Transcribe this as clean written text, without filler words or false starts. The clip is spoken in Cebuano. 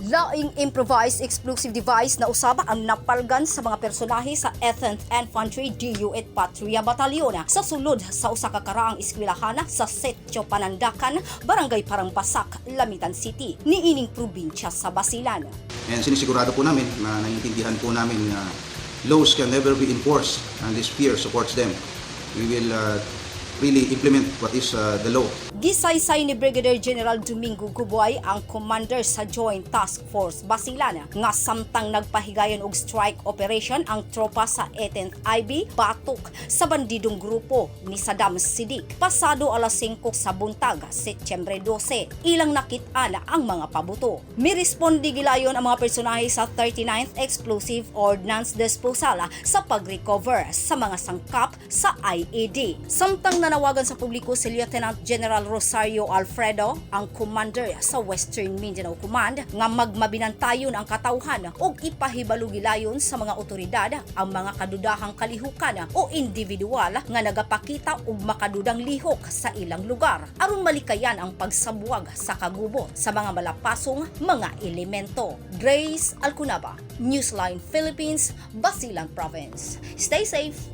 Laing improvised explosive device na usaba ang napalgan sa mga personahe sa 8th Infantry DU-8 Patria Batalyon sa sulod sa usa ka karaang eskwelahan sa Sitio Panandakan, Barangay Parangbasak, Lamitan City, niining probinsya sa Basilan. And sinisigurado po namin na naiintindihan po namin na laws can never be enforced unless fear supports them. We will really implement what is the law. Gisaysay ni Brigadier General Domingo Gubuay, ang commander sa Joint Task Force Basilan, nga samtang nagpahigayon og strike operation ang tropa sa 18th IB batok sa bandidong grupo ni Saddam Sidik pasado alas 5 sa buntag, Setyembre 12, ilang nakit-an ang mga pabuto. Miresponde gilayon ang mga personahe sa 39th Explosive Ordnance Disposal sa pag-recover sa mga sangkap sa IED. Samtang nanawagan sa publiko si Lieutenant General Rosario Alfredo, ang commander sa Western Mindanao Command, nga magmabinantayon ang katawhan ug ipahibalo gilayon sa mga otoridad ang mga kadudahang kalihukan o individual nga nagapakita og makadudang lihok sa ilang lugar aron malikayan ang pagsabwag sa kagubot sa mga malapasong mga elemento. Grace Alcunaba, Newsline Philippines, Basilan Province. Stay safe.